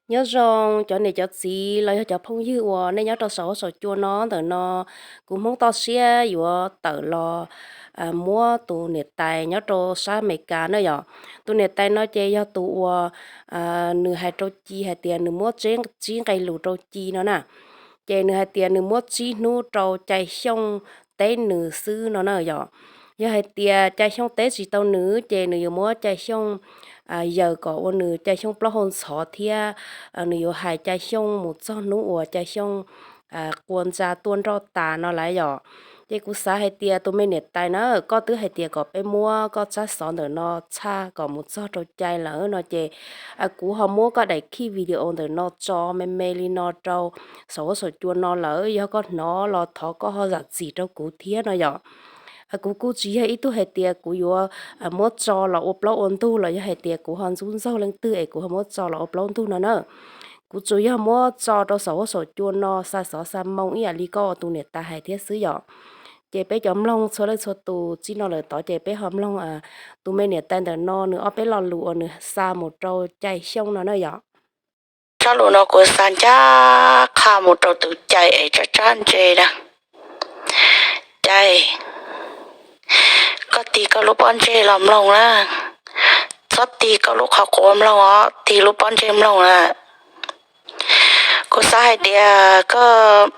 Nyob zoo cov niam cov txiv los yog cov phooj ywg uas nej nyob rau saum huab saum cua no ntawm no. Kuv Hmoob toj siab yuav tawm los muab tus niam tais nyob rau sab Amelikas na yom. Tus niam tais no ces yog tus uas nws hais rau Ci hais tias nws muab tsib nqe lus rau Ci no na. Ces nws hais tias nws muab tsib hnub rau Cai Xyooj teb nws xwb no na yom. Yog hais tias Cai Xyooj teb tsis tau nws ces nws yuav muab Cai Xyooj yawm kom ua nws Cai Xyooj plaub hau ntxhov thiab nws yuav hais Cai Xyooj mus txog hnub uas Cai Xyooj qua ntsa tuaj nroj tas no lawm yom. Ces kuv xav hais tias tus me niam tais na, koj twb hais tias kom peb muab koj tsab xov ntawm no txhaj kom mus txog rau Cai lawm no ces kuv ho muab koj daim khij video ntawm no tso me me li no rau saum huab saum cua no lawm. Yog koj hnov los thov koj ho zam txim rau kuv thiab no yom. Kuv kuj tsis yog ib tug hais tias kuv yuav muab tso los ua plaub ua ntug los yog hais tias kuv ho ntxub ntxaug leej twg es kuv ho muab tso los ua plaub ntug no na. Kuv tsuas yog muab tso rau saum huab saum cua no xa xov xa moo ib yam li koj ua tus niam tais hais thiab xwb yom. Ces peb cov mloog txhua leej txhua tus txij no lawm tod ces peb ho mloog tus me niam tais ntawm no nws ob peb lo lus uas nws xa mus rau Cai Xyooj no na yom. Tsab lus no kuv xa ncaj qha mus rau tus Cai es tsab tsab ntse na. Cai, koj tig koj lub pob ntseg los mloog na. Txhob tig koj lub qhov quav mloog os, tig lub pob ntseg mloog na. Kuv xav hais tias koj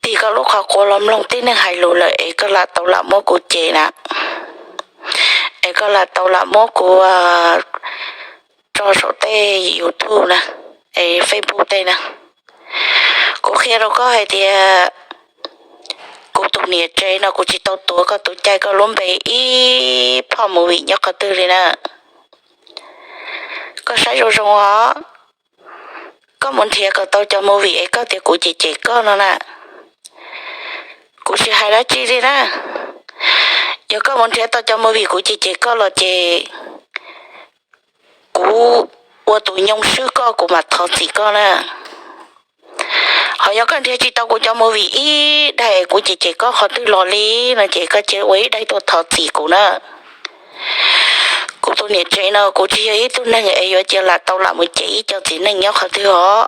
tig koj lub qhov quav los mloog tib neeg hais lus lawm es koj lam tau lam muab kuv cem na, es koj lam tau lam muab kuv tso saum tej YouTube na, Facebook tej na. Kuv qhia rau koj hais tias kuv tus niam tsev no kuv tsis tau tuav koj tus Cai koj lub npe ib phoj movie nyob qhov twg li na. Koj saib zoo zoo os. Koj mus nrhiav kom tau cov movie es koj tias kuv cem cem koj no na. Kuv tsis hais dab tsi li na. Yog koj mus nrhiav tau cov movie kuv cem cem koj los ces kuv ua tus nyoo swb koj kuv mam thov txim koj na. Ho yog koj nrhiav tsis tau kuv cov movie ib daim kuv cem cem koj qhov twg los li no ces koj cia ua ib daim tuaj thov txim kuv na. Kuv tus niam tsev no kuv tsis yog ib tug neeg es yuav cia lam tau lam mus cem ib co txiv neej nyob qhov twg os.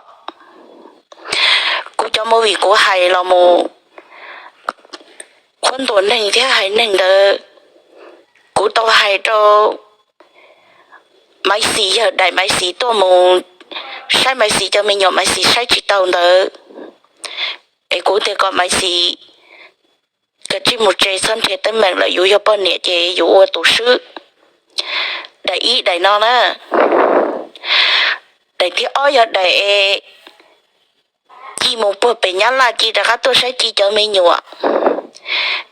Kuv cov movie kuv hais los mus qhuab ntuas neeg thiab hais neeg ntawd, kuv tau hais rau Maiv Xis, yawg daim Maiv Xis tuaj mus saib Maiv Xis cov me nyuam Maiv Xis saib tsis tau ntawd, es kuv tias kom Maiv Xis kav tsij mus tsev txhob nrhiav teeb meem lawm, yus yog poj niam ces yus ua tus swb. Daim ib daim no na, daim thib ob yog daim es Ci mus puag pem Nyab Laj, Ci rov qab tuaj saib Ci cov me nyuam,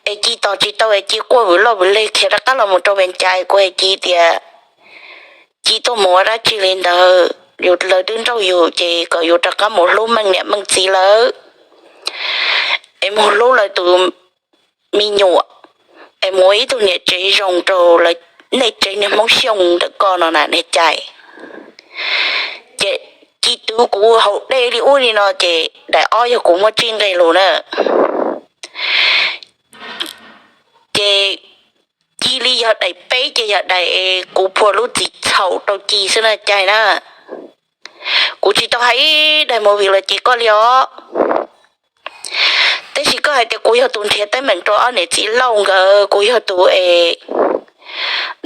es Ci tos tsis tau es Ci quaj vwm loj vwm leg khiav rov qab los mus rau Vees Cas, kuv hais Ci tias Ci tuaj mus ua dab tsi li ntawd, yus lawv twb nrauj yus ces kom yus rov qab mus hlub meej niam meej txiv lawm, es mus hlub lawv tus me nyuam, es mus ua ib tug niam tsev zoo rau lawv, nej tsev niag Hmoob Xyooj ntawm koj no na niag Cai. Ces Ci twv kuv haus dej li ub li no ces daim ob yog kuv muab tsib nqe lus na. Ces cia li yog daim peb ces yog daim es kuv phua lub txim txhaum rau Ci xwb na Cai na. Kuv tsis tau hais ib daim movie los cem koj li os. Tab sis koj hais tias kuv yog tus nrhiav teeb meem rau ob niam txiv Lauj nkawd, kuv yog tus es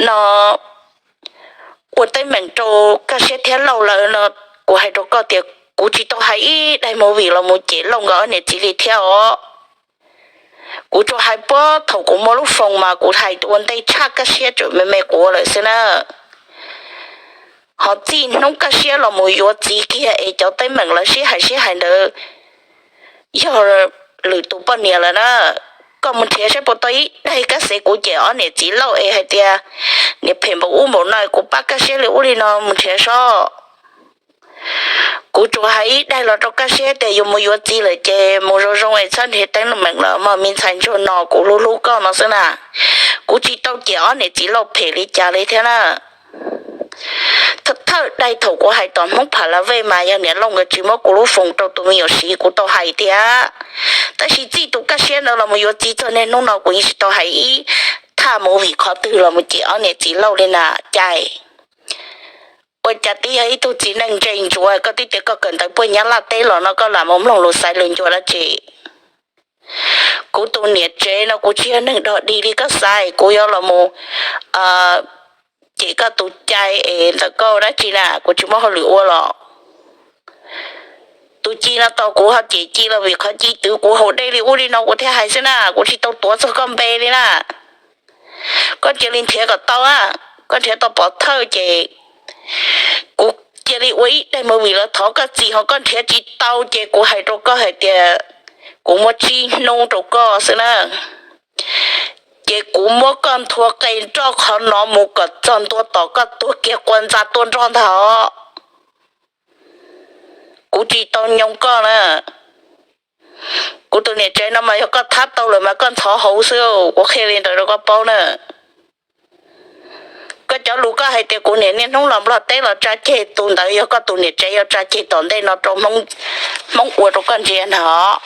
no ua teeb meem rau Kaj Siab thiab Lauj lawv no. Kuv hais rau koj tias kuv tsis tau hais ib daim movie los mus cem Lauj nkawd ob niam txiv li thiab os. Kuv tsuas hais puag thaum kuv muaj lub foos mas kuv hais ua ntej tshaj Kaj Siab tseem me me quav lawm xwb na. Ho txij hnub Kaj Siab los mus yuav txiv kiag es cov teeb meem lawv sib hais sib hais ntawd yog lwm tus poj niam lawm na. Koj mus nrhiav saib puas tau ib daim Kaj Siab kuv cem ob niam txiv Lauj es hais tias niam phem npaum ub npaum no kuv pab Kaj Siab li ub li no, mus nrhiav saib. Kuv tsuas hais ib daim los rau Kaj Siab tias yus mus yuav txiv lawm ces mus zoo zoo es txhob nrhiav teeb meem los mog me ntxhais ntsuag no, kuv hlub hlub koj no xwb na. Kuv tsis tau cem ob niam txiv Lauj phem li cas li thiab na. Thawj daim thaum kuv hais tom Hmoob Pha La Vej mas yog niam Lauj nkawd tsis muab kuv lub foos rau tus me nyuam siv kuv tau hais thiab. Tab sis txij tus Kaj Siab ntawd los mus yuav txiv txog niaj hnub no kuv yeej tsis tau hais ib thaj movie qhov twg los mus cem ob niam txiv Lauj li na Cai. Ua cas twb yog ib tug txiv neej ntse ntsuav koj twb tias koj kawm ntawv puag Nyab Laj teb los no koj lam mus mloog lus xaiv lus ncua dab tsi? Kuv tus niam tsev no kuv tsis yog neeg dog dig li koj xav, kuv yuav los mus cem koj tus cai es ntawm koj dab tsi na, kuv tsis muaj hauj lwm ua los. Tus ci no tau kuv ho cem ci los vim qhov ci twv kuv haus dej li ub li no kuv thiaj hais xwb na, kuv tsis tau tuav txog koj npe li na. Koj cia li nrhiav kom tau, koj nrhiav tau pov thawj ces kuv cia li ua ib daim movie los thov koj txim, ho koj nrhiav tsis tau ces kuv hais rau koj hais tias kuv muab tsib hnub rau koj xwb na. Ces kuv muab koj nthua qe nroj qhov no mus kom txog ntua tom koj tuag kiag quas ntxa tuaj nrog ntag os. Kuv tsis tau nyoo koj na. Kuv tus niam tsev no mas yog koj thab tau lawm mas koj ntxhov hauv xwb, kuv qhia li ntawd rau koj paub na. Koj cov lus koj hais tias kuv niam niaj hnub los Nplog teb los tsa ceg, tus ntawd yog koj tus niam tsev yuav tsa ceg tom ntej no rau Hmoob ua rau koj ntsia ntag.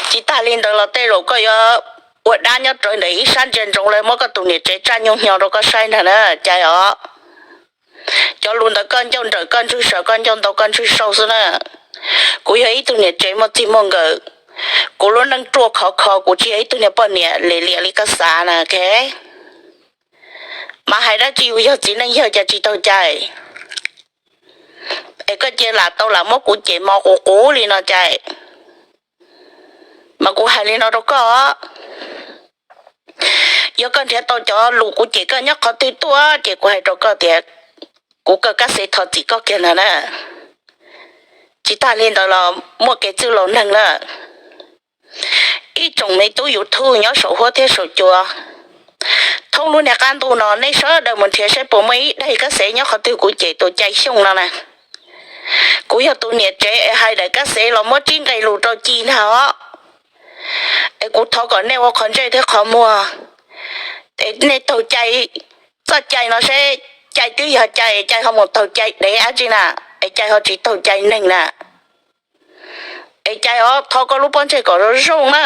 Tsis tas li ntawd los tej zaum koj yuav ua dab nyob rawv ntawm ib sab ntsia ntsoov lawv muab koj tus niam tsev tsaj nyuj hnyo rau koj saib ntag na, cai os. Cov lus ntawd koj ncauj nrawm koj ntswg sawv, koj ncauj ntau koj ntswg sau xwb na. Kuv yog ib tug niam tsev muaj txij muaj nkawm, kuv lub neej ruaj khov kho, kuv tsis yog ib tug niag poj niam liam liam li koj xav na, ok. Mas hais dab tsi yus yog txiv neej yawg cas tsis tau cai? Es koj cia lam tau lam muab kuv cem mos quv quv li no cai? Mas kuv hais li no rau koj, yog koj nrhiav tau cov lus kuv cem koj nyob qhov twg tuaj ces kuv hais rau koj tias kuv kawm kab xev thov txim koj kiag ntag na. Tsis tas li ntawd los muaj kev txwj laus neeg na. Ib tsoom me tub YouTube nyob saum huab thiab saum cua, thoob lub niag qab ntuj no nej sawv daws mus nrhiav saib puas muaj ib daim kab xev nyob qhov twg kuv cem tus cai Xyooj no na. Kuv yog tus niam tsev es hais daim kab xev los muab tsib nqe lus rau ci ntag os. Es kuv thov kom nej ua qhov ntsej thiab qhov muag, es nej taug cai, txoj cai no seb cai twb yog cai, cai ho mus taug cai dev dab tsi na, es cai ho tsis taug cai neeg na. Es cai os, thov koj lub pob ntseg kom zoo zoo na.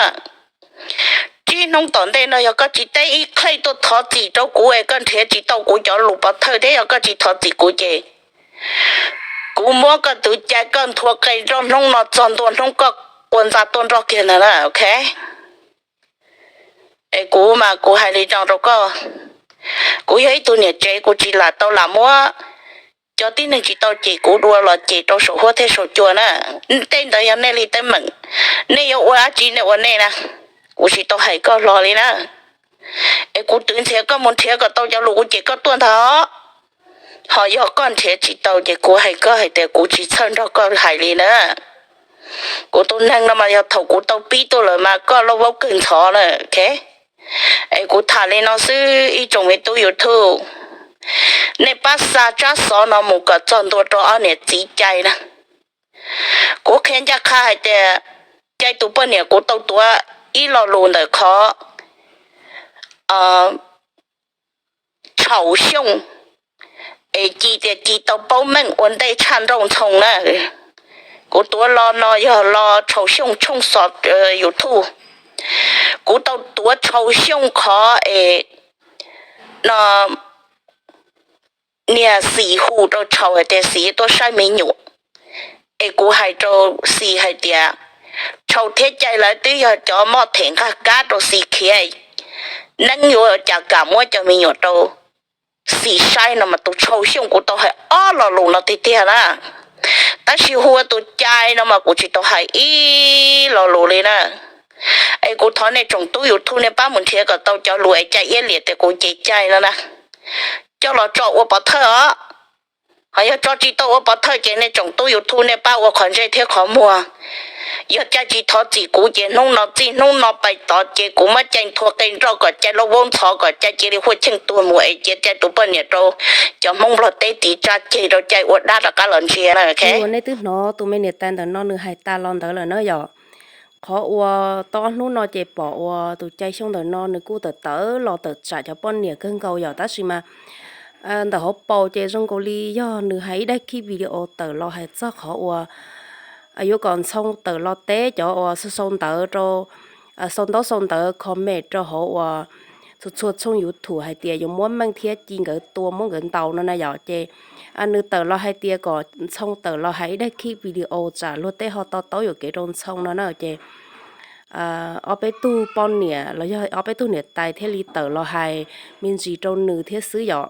Tsib hnub tom ntej no yog koj tsis teb ib qhej tuaj thov txim rau kuv es koj nrhiav tsis tau kuv cov lus pov thawj thiab yog koj tsis thov txim kuv ces kuv muab koj tus cai koj nthua qe nroj hnub no txog ntua hnub koj quas ntxa tuaj nroj kiag ntag na, ok. Es kuv mas kuv hais li no rau koj, kuv yog ib tug niam tsev kuv tsis lam tau lam muab cov tib neeg tsis tau cem kuv dua los cem rau saum huab thiab saum cua na. Tej ntawd yog nej li teeb meem, nej yuav ua dab tsi nej ua nej na, kuv tsis tau hais koj hlo li na. Es kuv twv ntxhias koj mus nrhiav kom tau cov lus kuv cem koj tuaj ntag. Ho yog koj nrhiav tsis tau ces kuv hais koj hais tias kuv tsis txhawj nrog koj hais li na. Kuv tus neeg no mas yog thaum kuv tau pib tuaj lawm mas koj lauj vaub kawg ntxhov na, ok. Es kuv tham li no xwb ib tsoom me tub YouTube, nej pab xa tsab xov no mus kom txog ntua rau ob niam txiv cai na. Kuv qhia ncaj qha hais tias cai tus poj niam kuv tau tuav ib lo lus ntawm qhov Tshaum Xyooj, es ci tias ci tau paub meej ua ntej tshaj nrauj ntxhoo na. Kuv tuav lo no yog lo Tshaum Xyooj tshooj xov YouTube. Kuv tau tuav Tshaum Xyooj qhov es no niag Xis hu rau Tshaum hais tias Xis tuaj saib me nyuam. Es kuv hais rau Xis hais tias Tshaum thiab Cai lawv twb yog cov moj them nqaj kab rau Xis khiav, neeb yuav cas kam muab cov me nyuam rau Xis saib no mas tus Tshaum Xyooj kuv tau hais ob lo lus no tiag tiag na. Tab sis hu ua tus Cai no mas kuv tsis tau hais ib lo lus li na. Es kuv thov nej tsoom tub YouTube nej pab mus nrhiav kom tau cov lus es Cai iab liam tias kuv cem Cai no na, coj los tso ua pov thawj os. Ho yog tso tsis tau ua pov thawj ces nej tsoom tub YouTube nej pab ua qhov ntsej thiab qhov muag. Yog Cai tsis thov txim kuv ces hnub no txij hnub no pais tod ces kuv muab Cai nthua qe nroj kom Cai lauj vaub ntxhov kom Cai cia li huaj cheej tuag mus es cia Cai tus poj niam rau cov Hmoob Nplog teb tiv tsa ceg rau Cai ua dab rov qab los ntsia na. Ua nej twb hnov tus me niam tais ntawm no nws hais tas los ntawd lawm na yom. Qhov uas tau ob hnub no ces pom uas tus Cai Xyooj ntawm no nws kuj tawm tawm los tawm tsam cov poj niam kawg nkaus yom, tab sis mas ntawm hauv paus ces zoo nkaus li yog nws hais ib daig khib video tawm los hais txog qhov uas yuav kom Ntxhoo tawm los teb cov uas sau ntawv rau, sau ntaub sau ntawv comment rau hauv uas txhua tshooj YouTube hais tias yuav muab Meej thiab Ci nkawd tua muab nkawd ntaus no na yom. Ces nws tawm los hais tias kom Ntxhoo tawm los hais ib daim khib video tsam luag tej ho to taub yuam kev rau Ntxhoo no na. Ces ob peb tug poj niam los yog ob peb tug niam tais thiaj li tawm los hais me ntsis rau nws thiab xwb yom.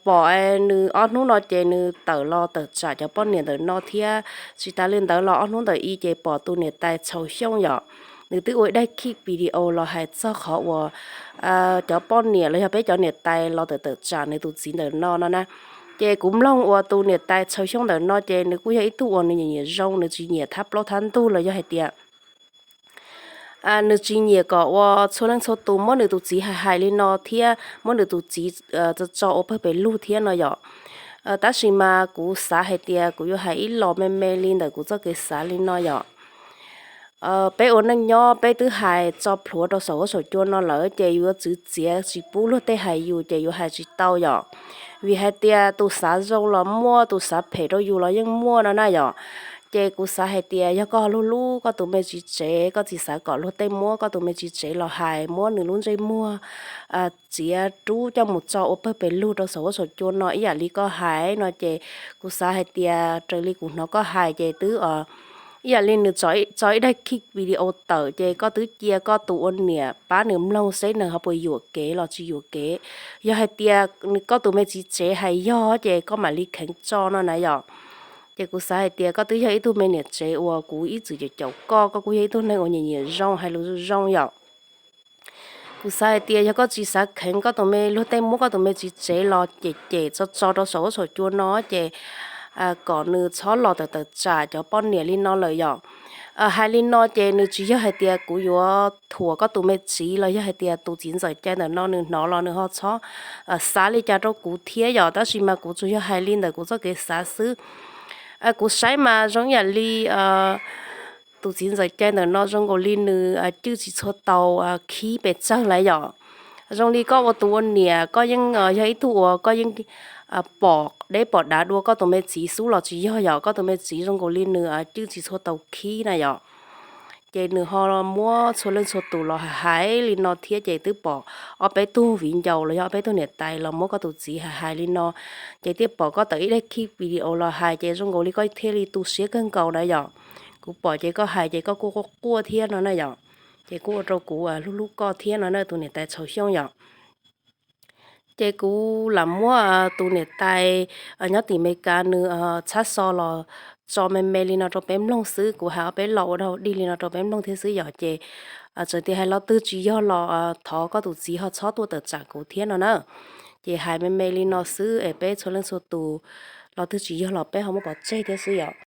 Pom nws ob hnub no ces nws tawm los tawm tsam cov poj niam ntawm no thiab. Tsis tas li ntawd los ob hnub ntawm i ces pom tus niam tais Txhoo Xyooj yom, nws twb ua ib daim khib video los hais txog qhov uas cov poj niam los yog peb cov niam tais los tawm tawm tsam nws tus txiv ntawm no no na. Ces kuv mloog ua tus niam tais Txhoo Xyooj ntawm no ces nws kuj yog ib tug uas nws nyiam nyiam zoo, nws tsis nyiam thab plaub thab ntug los yog hais tias nws tsis nyiam kom ua txhua leej txhua tus muab nws tus txiv hais hais li no thiab muab nws tus txiv tso tso ua pawg pes lug thiab no yom. Tab sis mas kuv xav hais tias kuv yuav hais ib los me me li ntawm kuv txoj kev xav li no yom. Peb ua neej nyob peb twb hais tso plhuav rau saum huab saum cua no lawm ces yus yuav txwv txiav tsis pub luag tej hais yus ces yuav hais tsis tau yom. Vim hais tias tus xav zoo los muaj, tus xav phem rau yus los yeej muaj no na yom. Ces kuv xav hais tias yog koj hlub hlub koj tus me txiv tsev, koj tsis xav kom luag tej muab koj tus me txiv tsev los hais muab nws lub ntsej muag txiav rub coj mus tso ua pawg pes lug rau saum huab saum cua no ib yam li koj hais no ces kuv xav hais tias raws li kuv hnov koj hais ces twb ib yam li nws tso ib daim khib video tawm ces koj twb cia koj tus ua niam pab nws mloog seb nws ho puas yuam kev los tsis yuam kev. Yog hais tias koj tus me txiv tsev hais yog ces koj mam li kheev tso no na yom. Ces kuv xav hais tias koj twb yog ib tug me niam tsev uas kuv ib txwm caum caum koj, koj kuj yog ib tug neeg uas nyiam nyiam zoo hais lus zoo zoo yom. Kuv xav hais tias yog koj tsis xav kheev koj tus me luag tej muab koj tus me txiv tsev los cem cem tso tso rau saum huab saum cua no ces kom nws txhob los tawm tawm tsam cov poj niam li no lawm yom. Hais li no ces nws tsis yog hais tias kuv yuav thuam koj tus me txiv los yog hais tias tus txiv ntxawm cai ntawm no nws hnov los nws ho txhob xav li cas rau kuv thiab yom. Tab sis mas kuv tsuas yog hais li ntawm kuv txoj kev xav xwb. Kuv saib mas zoo ib yam li tus txiv ntxawm cai ntawm no zoo nkaus li nws cwj tsis txhua tau khib pes tsawg lawm yom. Zoo li koj ua tus ua niam koj yeej yog ib tug uas koj yeej pom deb pom dav dua koj tus me txiv xub los tsis yog yom, koj tus me txiv zoo nkaus li nws cwj tsis txhua tau khib na yom. Ces nws ho muab txhua leej txhua tus los hais li no thiab ces twb pom ob peb tug viv ncaus los yog ob peb tug niam tais los muab koj tus txiv hais hais li no. Ces thiaj pom koj tawm ib daim khib video los hais ces zoo nkaus li koj thiaj li tu siab kawg nkaus na yom. Kuv pom ces koj hais ces koj kuj quaj quaj thiab no na yom. Ces kuj ua rau kuv hlub hlub koj thiab no na tus niam tais Txhoo Xyooj yom. Ces kuv lam muab tus niam tais nyob tim Amelikas nws txhab xo los tso me me li no rau peb mloog xwb, kuv hais ob peb lo ua dog dig li no rau peb mloog thiab xwb yom. Ces txawm tias hais lo twg tsis yog los thov koj tus txiv ho txhob tuaj tawm tsam kuv thiab no na. Ces hais me me li no xwb es peb txhua leej txhua tus lo twg tsis yog los peb ho muab pov tseg thiab xwb yom.